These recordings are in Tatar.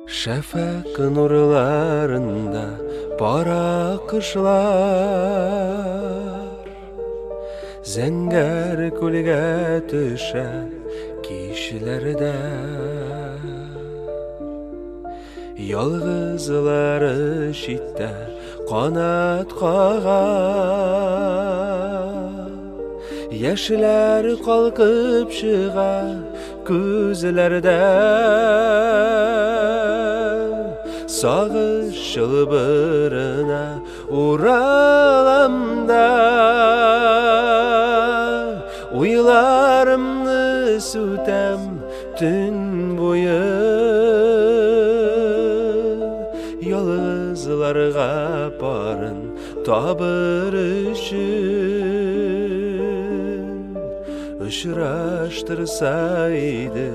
Шәфәкъ нурларында пара кошлар Зәңгәр күлгә төшә кичләрдә. Ялгызлары читтә канат кага. Яшьләр калкып чыга күзләрдә. Сагыш чылбырына уралам да, уйларымны сүтәм төн буе. Ялгызларга парын табыр өчен очраштырса иде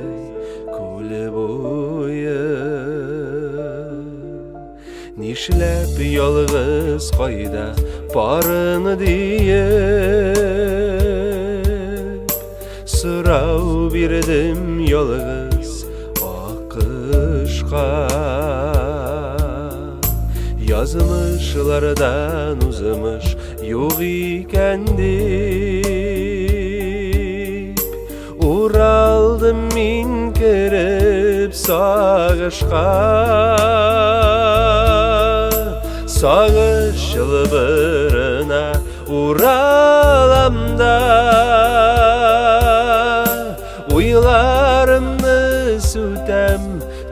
күл буе. Нишләп ялгыз, кайда парын диеп сорау бирдем ялгыз акышка. Язмышлардан узмыш юк икән дип уралдым мин кереп сагышка. Сагыш чылбырына уралам да, уйларымны сүтәм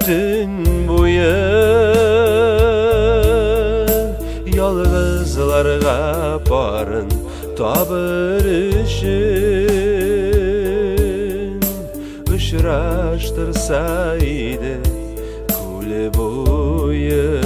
төн буе. Ялгызларга парын табыр өчен очраштырса иде күл буе.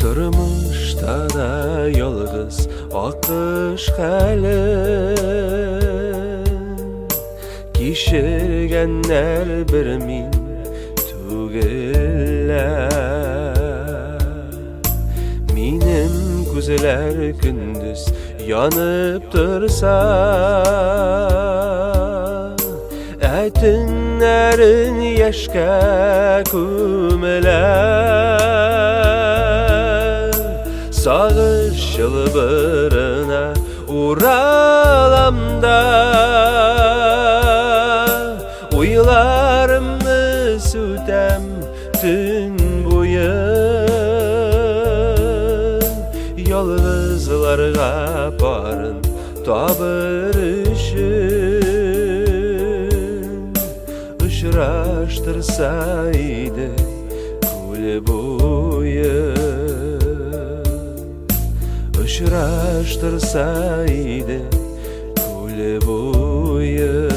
Тормышта да ялгыз акыш хәле кичергәннәр бер мин түгелләр. Минем күзләр көндез янып торса, ә төннәрен яшькә күмелә. Сагыш чылбырына уралам да, уйларымны сүтәм төн буе. Ялгызларга парын табыр өчен очраштырса иде күл буе. Очраштырса иде күл буе.